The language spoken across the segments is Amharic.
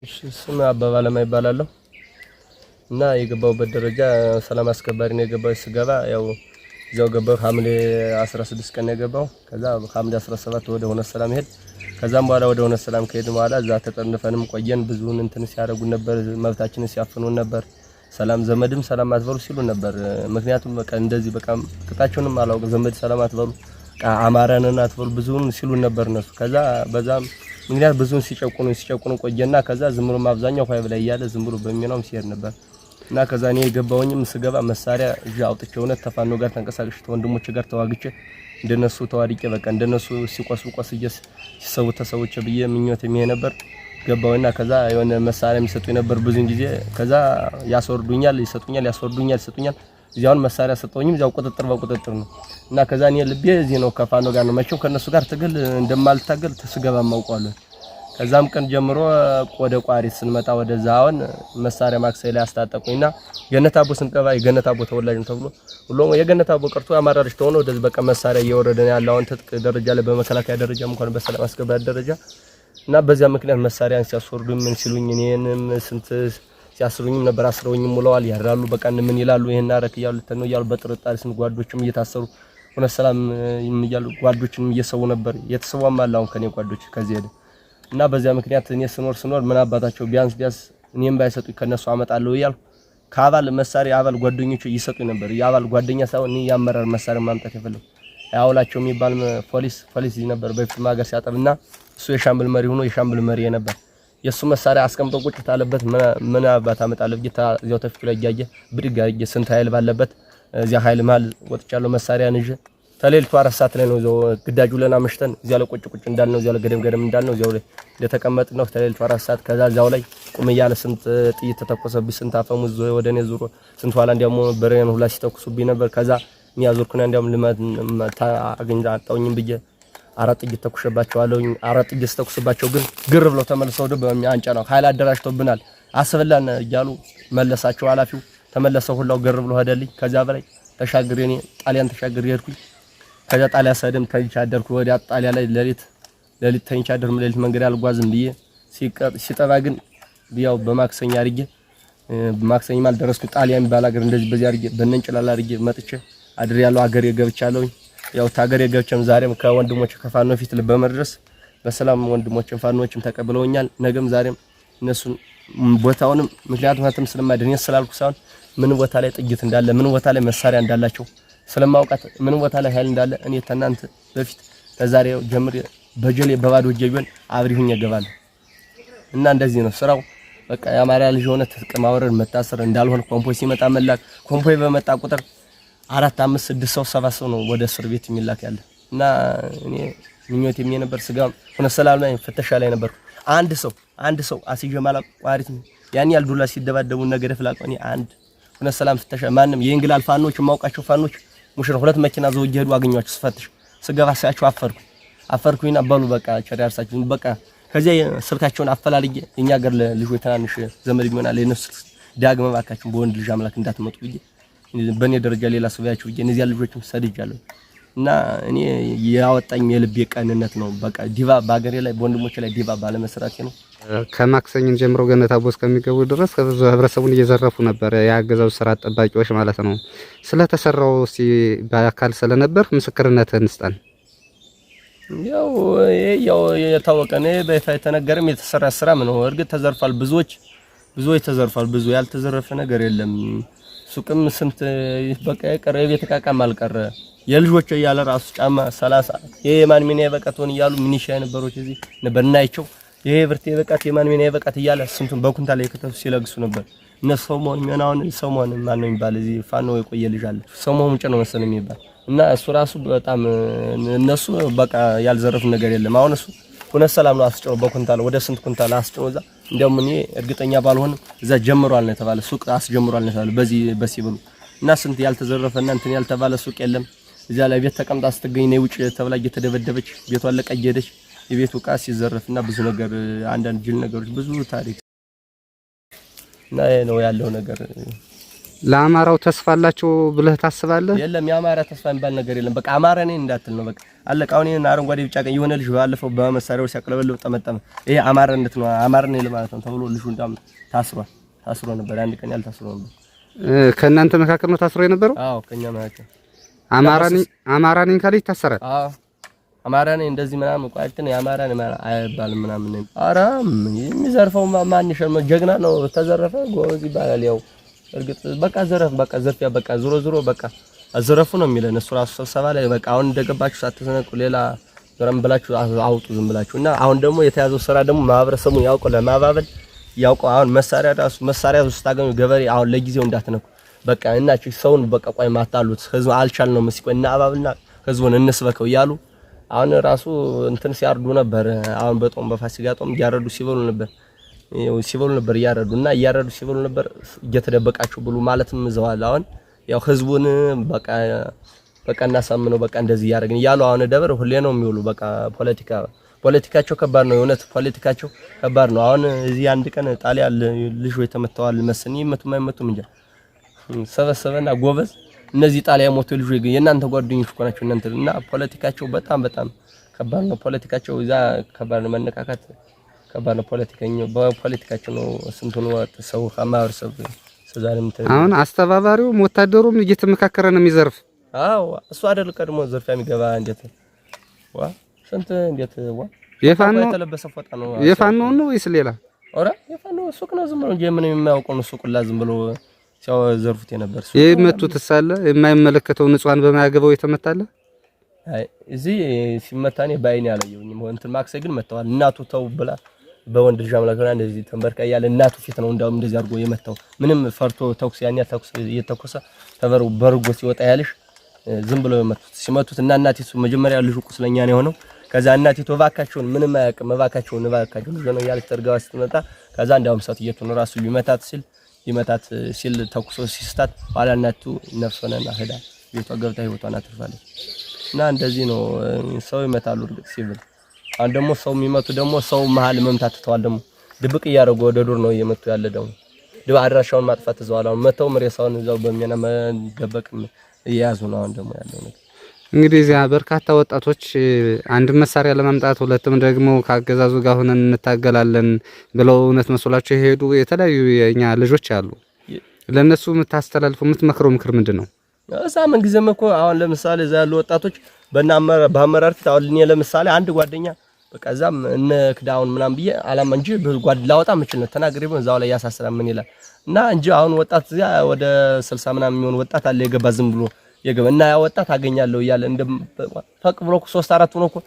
እሺ፣ ስም አበባ ለማ ይባላለሁ እና የገባሁበት ደረጃ ሰላም አስከባሪ ነው የገባው። ስገባ ያው እዚያው ገባሁ ሐምሌ 16 ቀን ነው የገባው። ከዛ ሐምሌ 17 ወደ ሆነ ሰላም ሄድ። ከዛም በኋላ ወደ ሆነ ሰላም ከሄድን በኋላ እዛ ተጠርንፈንም ቆየን። ብዙውን እንትን ሲያደርጉን ነበር፣ መብታችንን ሲያፍኑን ነበር። ሰላም ዘመድም ሰላም አትበሉ ሲሉ ነበር። ምክንያቱም በቃ እንደዚህ በቃ ቅጣቸውንም አላውቅም። ዘመድ ሰላም አትበሉ፣ አማራንን አትበሉ ብዙውን ሲሉን ነበር እነሱ። ከዛ በዛም ምክንያት ብዙውን ሲጨቁኑ ሲጨቁኑ ቆየና ከዛ ዝም ብሎ አብዛኛው ፋይቭ ላይ እያለ ዝም ብሎ በሚናውም ሲሄድ ነበር። እና ከዛ እኔ የገባውኝም ስገባ መሳሪያ እጄ አውጥቼ እውነት ተፋኖ ጋር ተንቀሳቅሼ ወንድሞቼ ጋር ተዋግቼ እንደነሱ ተዋድቄ በቃ እንደነሱ ሲቆስሉ ቆስዬ ሲሰዉ ተሰውቼ ብዬ ምኞት የሚሄ ነበር። ገባውና ከዛ የሆነ መሳሪያ የሚሰጡኝ ነበር ብዙን ጊዜ። ከዛ ያስወርዱኛል፣ ይሰጡኛል፣ ያስወርዱኛል፣ ይሰጡኛል። እዚያውን መሳሪያ ሰጠውኝም እዚያው ቁጥጥር በቁጥጥር ነው። እና ከዛ እኔ ልቤ እዚህ ነው ከፋኖ ጋር ነው። መቼም ከነሱ ጋር ትግል እንደማልታገል ስገባ ማውቀዋለሁ። ከዛም ቀን ጀምሮ ወደ ቋሪት ስንመጣ ወደዛ አሁን መሳሪያ ማክሰይ ላይ አስታጠቁኝና ገነት አቦ ስንገባ የገነት አቦ ተወላጅ ነው ተብሎ ሁሉም የገነት አቦ ቀርቶ አማራ ልጅ ተሆነ ወደዚህ በቃ መሳሪያ እየወረደ ነው ያለው። አሁን ትጥቅ ደረጃ ላይ በመከላከያ ደረጃም እንኳን በሰላም አስከባሪ ደረጃ እና በዚያ ምክንያት መሳሪያን ሲያስወርዱ ምን ሲሉኝ እኔንም ስንት ሲያስሩኝም ነበር። አስረውኝም ውለዋል። ያድራሉ በቃ ምን ይላሉ ይሄን አረክ እያሉ ተነው እያሉ በጥርጣሬ ስንት ጓዶችም እየታሰሩ እውነት ሰላም እያሉ ጓዶችንም እየሰው ነበር። የተሰዋም አለ አሁን ከኔ ጓዶች ከዚህ ሄደ። እና በዚያ ምክንያት እኔ ስኖር ስኖር ምን አባታቸው ቢያንስ ቢያንስ እኔም ባይሰጡኝ ከነሱ አመጣለሁ እያልኩ ከአባል መሳሪያ አባል ጓደኞቹ ይሰጡኝ ነበር። የአባል ጓደኛ ሳይሆን እኔ የአመራር መሳሪያ ማምጣት የፈለኩ ያውላቸው የሚባል ፖሊስ ፖሊስ ነበር በፊት ሀገር ሲያጠብና እሱ የሻምበል መሪ ሆኖ የሻምበል መሪ ነበር። የሱ መሳሪያ አስቀምጦ ቁጭ ታለበት ምን አባት አመጣለሁ ብዬ እዚያው ተፊቱ ላይ እያየ ብድግ አድርጌ ስንት ኃይል ባለበት እዚያ ኃይል መሀል ወጥቻለሁ መሳሪያን ይዤ። ተሌሊቱ 4 ሰዓት ላይ ነው እዚያው ግዳጅ ውለን አመሽተን እዚያ ላይ ቁጭ ቁጭ እንዳልነው እዚያው ላይ ገደም ገደም እንዳልነው እዚያው ላይ እንደተቀመጥን ነው ተሌሊቱ 4 ሰዓት። ከዛ እዚያው ላይ ቁም እያለ ስንት ጥይት ተተኮሰብኝ፣ ስንት አፈሙዝ ወደ እኔ ዙሮ ስንት ኋላ እንዲያውም በሬን ሁላ ሲተኩሱብኝ ነበር። ከዛ እኔ ያዞርኩና እንዲያውም ልመት አገኝ አጣውኝም ብዬ 4 ጥይት ተኩሼባቸዋለሁ። 4 ጥይት ስተኩስባቸው ግን ግር ብለው ተመልሰው ወደ አንጫ ነው ኃይል አደራጅተውብናል አስበላን እያሉ መለሳቸው። ኃላፊው ተመለሰው ሁላው ግር ብሎ ሄደልኝ። ከዛ በላይ ተሻግሬ እኔ ጣሊያን ተሻግሬ ሄድኩኝ። ከዛ ጣሊያ ሰደም ተኝቼ አደርኩ። ወዲያ ጣሊያ ላይ ሌሊት ሌሊት ተኝቼ አደርኩ። ሌሊት መንገድ አልጓዝም ብዬ ሲጠባ ግን ያው በማክሰኛ አድርጌ ማክሰኝ ማለት ደረስኩ። ጣሊያ የሚባል ሀገር እንደዚህ በዚህ አድርጌ በነንጭላላ አድርጌ መጥቼ አድሬያለሁ። ሀገሬ ገብቻለሁ። ያው ታገሬ ገብቼም ዛሬም ከወንድሞች ከፋኖ ፊት በመድረስ በሰላም ወንድሞችን ፋኖችም ተቀብለውኛል። ነገም ዛሬም እነሱን ቦታውንም ምክንያቱም አንተም ስለማይደን ስላልኩ ሳይሆን ምን ቦታ ላይ ጥይት እንዳለ ምን ቦታ ላይ መሳሪያ እንዳላቸው ስለማውቃት ምን ቦታ ላይ ኃይል እንዳለ እኔ ተናንተ በፊት ከዛሬው ጀምሬ በጀሌ በባዶ እጄ ቢሆን አብሬ ሁኜ እገባለሁ። እና እንደዚህ ነው ስራው። በቃ የአማራ ልጅ የሆነ ትጥቅ ማውረድ መታሰር እንዳልሆን ኮምፖይ ሲመጣ መላክ ኮምፖይ በመጣ ቁጥር 4 5 6 ሰው 7 ሰው ነው ወደ እስር ቤት የሚላክ ያለ። እና እኔ ምኞት የነበር ስጋ ሆነ ሰላም ላይ ፍተሻ ላይ ነበር። አንድ ሰው አንድ ሰው አስይዤ ማላውቅ ቋሪት ያን ያህል ዱላ ሲደባደቡ ነገር ፍላቆ እኔ አንድ ሆነ ሰላም ፍተሻ ማንም የእንግላል ፋኖች የማውቃቸው ፋኖች ሙሽራ ሁለት መኪና ዘው እየሄዱ አገኟቸው። ስፈትሽ ስገባ ሳያቸው አፈርኩ አፈርኩኝና በሉ በቃ ቸር ያርሳችሁ በቃ። ከዚያ ስልካቸውን አፈላልጌ የኛ ሀገር ልጆች ትናንሽ ዘመድ ይሆናል የነሱ ዳግም እባካችሁ በወንድ ልጅ አምላክ እንዳትመጡ ብዬ በእኔ ደረጃ ሌላ ሰው ያችሁ ብዬ እነዚያ ልጆችም ሰድጃለሁ። እና እኔ ያወጣኝ የልቤ ቀንነት ነው። በቃ ዲቫ በአገሬ ላይ በወንድሞቼ ላይ ዲቫ ባለመስራቴ ነው። ከማክሰኝን ጀምሮ ገነት አቦ እስከሚገቡ ድረስ ህብረተሰቡን እየዘረፉ ነበር፣ የአገዛዙ ስርዓት ጠባቂዎች ማለት ነው። ስለተሰራው እስቲ በአካል ስለነበር ምስክርነትህን ስጠን። ያው ይሄ ያው የታወቀ ነው፣ በይፋ የተነገረም የተሰራ ስራም ነው። እርግጥ ተዘርፏል፣ ብዙዎች ብዙዎች ተዘርፏል። ብዙ ያልተዘረፈ ነገር የለም። ሱቅም ስንት በቃ የቀረ የቤት ዕቃ ዕቃም አልቀረ። የልጆች እያለ ራሱ ጫማ 30 ይሄ የማን ሚና የበቃት ሆን እያሉ ሚኒሻ የነበሩት እዚህ ነበር እናይቸው። ይሄ ብርት የበቃት የማን ሚና የበቃት እያለ ስንቱን በኩንታ ላይ የከተቱ ሲለግሱ ነበር። እነ ሰሞን ሚናውን ሰሞን ማን ነው የሚባል እዚህ ፋኖ የቆየ ልጅ አለ። ሰሞን ሙጭ ነው መሰለኝ የሚባል እና እሱ ራሱ በጣም እነሱ በቃ ያልዘረፉ ነገር የለም። አሁን እሱ ሁነት ሰላም ነው አስጭኖ በኩንታል ወደ ስንት ኩንታል አስጭኖ እዛ እንዲያውም እኔ እርግጠኛ ባልሆንም እዛ ጀምሯል ነው የተባለ፣ ሱቅ አስጀምሯል ነው የተባለ በዚህ በሲብሉ እና ስንት ያልተዘረፈና እንትን ያልተባለ ሱቅ የለም። እዚያ ላይ ቤት ተቀምጣ ስትገኝ ነይ ውጭ ተብላ እየተደበደበች ቤቷን ለቃ እየሄደች የቤቱ ዕቃ ሲዘረፍና ብዙ ነገር አንዳንድ ጅል ነገሮች ብዙ ታሪክ እና ይሄ ነው ያለው ነገር። ለአማራው ተስፋ አላቸው ብለህ ታስባለህ? የለም፣ የአማራ ተስፋ የሚባል ነገር የለም። በቃ አማራ ነኝ እንዳትል ነው። በቃ አለቀ። አሁን ይሄን አረንጓዴ ቢጫ ቀይ የሆነ ልጅ ባለፈው በመሳሪያው ሲያቅለበልብ ጠመጠመ። ይሄ አማራነት ነው፣ አማራ ነኝ ለማለት ነው ተብሎ ልጁ እንዳም ታስሯል። ታስሮ ነበር፣ አንድ ቀን ያህል ታስሮ ነበር። ከእናንተ መካከል ነው ታስሮ የነበረው? አዎ፣ ከኛ መካከል። አማራ ነኝ ካለ ይታሰራል። አዎ፣ አማራ ነኝ እንደዚህ ምናምን ቋጭን የአማራ ነኝ አይባልም ምናምን። ኧረ የሚዘርፈው ማን ይሸመ ጀግና ነው፣ ተዘረፈ ጎበዝ ይባላል። ያው እርግጥ በቃ ዘረፍ፣ በቃ ዘርፊያ፣ በቃ ዞሮ ዞሮ በቃ አዘረፉ ነው የሚለን እሱ ራሱ ስብሰባ ላይ። በቃ አሁን እንደገባችሁ ሳትዘነቁ ሌላ ዘረም ብላችሁ አውጡ ዝም ብላችሁ። እና አሁን ደግሞ የተያዘው ስራ ደግሞ ማህበረሰቡን ያውቀው ለማባበል ያውቀው። አሁን መሳሪያ ራሱ መሳሪያ ስታገኙ ገበሬ አሁን ለጊዜው እንዳትነኩ በቃ እና ሰውን በቃ ቆይ ማታሉት ህዝብ አልቻልነውም፣ እስኪ ቆይ እናባብልና ህዝቡን እንስበከው እያሉ አሁን ራሱ እንትን ሲያርዱ ነበር። አሁን በጦም በፋሲካ ጦም እያረዱ ሲበሉ ነበር ሲበሉ ነበር እያረዱ እና እያረዱ ሲበሉ ነበር። እየተደበቃችሁ ብሉ ማለትም ይዘዋል። አሁን ያው ህዝቡን በቃ በቃ እናሳምነው በቃ እንደዚህ እያደረግን እያሉ አሁን ደብር ሁሌ ነው የሚውሉ። በቃ ፖለቲካቸው ከባድ ነው። የእውነት ፖለቲካቸው ከባድ ነው። አሁን እዚህ አንድ ቀን ጣሊያን ልጆች ተመተዋል መሰለኝ፣ ይመቱም አይመቱም እንጃ። ሰበሰበና ጎበዝ እነዚህ ጣሊያን ሞቶ ልጆች የእናንተ ጓደኞች እኮ ናቸው እናንተ። እና ፖለቲካቸው በጣም በጣም ከባድ ነው። ፖለቲካቸው እዛ ከባድ ነው፣ መነካካት ከባድ ነው። ፖለቲከኛው በፖለቲካቸው ነው ስንቱን ወጥ ሰው ማህበረሰብ ስለዛሬም አሁን አስተባባሪውም ወታደሩም እየተመካከረ ነው የሚዘርፍ። አዎ፣ እሱ አይደል ቀድሞ ዘርፊያ የሚገባ? እንዴት ዋ ስንት እንዴት ዋ የፋኖ የተለበሰ ፎጣ ነው። የፋኖ ነው ወይስ ሌላ? ኧረ የፋኖ ሱቅ ነው ዝም ብሎ እንጂ ምን የማያውቀው ነው ሱቁላ ዝም ብሎ ሲያው ዘርፉት የነበር ሱቅ። የመቱት ሳለ የማይመለከተው ንጹሃን በማያገባው የተመታለ? አይ፣ እዚህ ሲመታ እኔ በዓይኔ አላየሁኝም። እንትን ማክሰ ግን መተዋል። እናቱ ተው ብላ በወንድ ልጅ አምላክ ሆና እንደዚህ ተንበርካ እያለ እናቱ ፊት ነው እንዳውም እንደዚህ አድርጎ የመታው። ምንም ፈርቶ ተኩስ ያን ያህል ተኩስ እየተኮሰ ተበሩ በርጎ ሲወጣ ያልሽ ዝም ብሎ የመቱት። ሲመቱት እና እናቲቱ መጀመሪያ ልጁ ቁስለኛ ነው የሆነው። ከዛ እናቲቱ እባካችሁን ምንም አያውቅም እባካችሁን እባካችሁን ልጅ ነው እያለች ተርጋዋ ስትመጣ ከዛ እንዳውም ሴትዮቱን ራሱ ሊመታት ሲል ተኩሶ ሲስታት ኋላ እናቱ ነፍስ ሆነና ሄዳ ቤቷ ገብታ ህይወቷን አትርፋለች። እና እንደዚህ ነው ሰው ይመታሉ። እርግጥ ሲቪል አሁን ደግሞ ሰው የሚመቱ ደግሞ ሰው መሀል መምታት ትተዋል። ደግሞ ድብቅ እያደረጉ ወደ ዱር ነው እየመቱ ያለ። ደግሞ ድብ አድራሻውን ማጥፋት ትዘዋል። አሁን መተው ሬሳውን እዛው በሚና መደበቅም እየያዙ ነው አሁን ደግሞ ያለው ነገር። እንግዲህ እዚያ በርካታ ወጣቶች አንድም መሳሪያ ለማምጣት ሁለትም ደግሞ ከአገዛዙ ጋር ሆነን እንታገላለን ብለው እውነት መስሏቸው የሄዱ የተለያዩ የኛ ልጆች አሉ። ለእነሱ የምታስተላልፈው የምትመክረው ምክር ምንድን ነው? እዛ ምን ጊዜም እኮ አሁን ለምሳሌ እዛ ያሉ ወጣቶች በአመራር ፊት አሁን እኔ ለምሳሌ አንድ ጓደኛ በቃ እዛም እነ ክዳውን ምናምን ብዬ አላማ እንጂ ጓድ ላወጣ የምችል ነው ተናግሬ ቢሆን እዛው ላይ ያሳስራል ምን ይላል እና እንጂ አሁን ወጣት እዚያ ወደ 60 ምናምን የሚሆን ወጣት አለ የገባ ዝም ብሎ የገባ እና ያ ወጣት አገኛለሁ እያለ እንደ ፈቅ ብሎ እኮ ሶስት አራት ሆኖ እኮ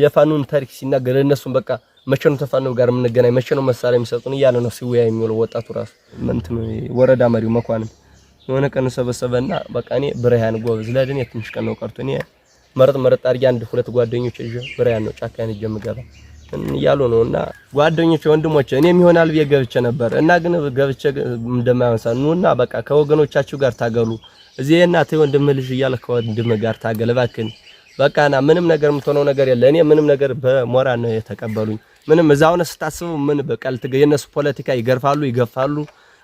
የፋኑን ታሪክ ሲናገር እነሱም በቃ መቼ ነው ተፋኑ ጋር የምንገናኝ፣ መቼ ነው መሳሪያ የሚሰጡን እያለ ነው ሲወያይ የሚውለው ወጣቱ ራሱ። እንትን ወረዳ መሪው መኳንን የሆነ ቀን ሰበሰበና በቃ እኔ ብርሃን ጎበዝ ለድኔ ትንሽ ቀን ነው ቀርቶ እኔ መረጥ መረጥ አድርጌ አንድ ሁለት ጓደኞች ይዤ ብርሃን ነው ጫካን ይዤ የምገባ እያሉ ነው። እና ጓደኞቼ ወንድሞቼ እኔም ይሆናል ብዬ ገብቼ ነበር እና ግን ገብቼ እንደማያንሳ ኑና በቃ ከወገኖቻችሁ ጋር ታገሉ። እዚህ የእናትህ ወንድምህ ልጅ እያለ ከወንድምህ ጋር ታገል እባክህን። በቃ ና ምንም ነገር የምትሆነው ነገር የለ። እኔ ምንም ነገር በሞራል ነው የተቀበሉኝ። ምንም እዛው ነው ስታስበው ምን በቃ የነሱ ፖለቲካ ይገርፋሉ፣ ይገፋሉ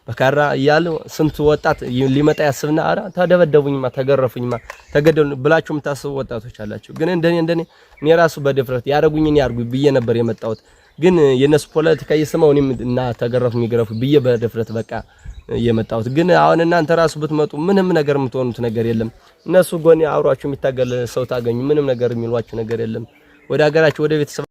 በካራ እያሉ ስንት ወጣት ሊመጣ ያስብና ኧረ ተደበደቡኝማ፣ ተገረፉኝማ፣ ተገደሉ ብላችሁ የምታስቡ ወጣቶች አላችሁ። ግን እንደኔ እንደኔ እኔ ራሱ በድፍረት ያረጉኝን ያርጉ ብዬ ነበር የመጣሁት። ግን የነሱ ፖለቲካ እየሰማሁ እኔም እና ተገረፉ የሚገረፉ ብዬ በድፍረት በቃ የመጣሁት። ግን አሁን እናንተ ራሱ ብትመጡ ምንም ነገር የምትሆኑት ነገር የለም። እነሱ ጎን አብሯችሁ የሚታገል ሰው ታገኙ፣ ምንም ነገር የሚሏችሁ ነገር የለም። ወደ ሀገራችሁ ወደ ቤተሰብ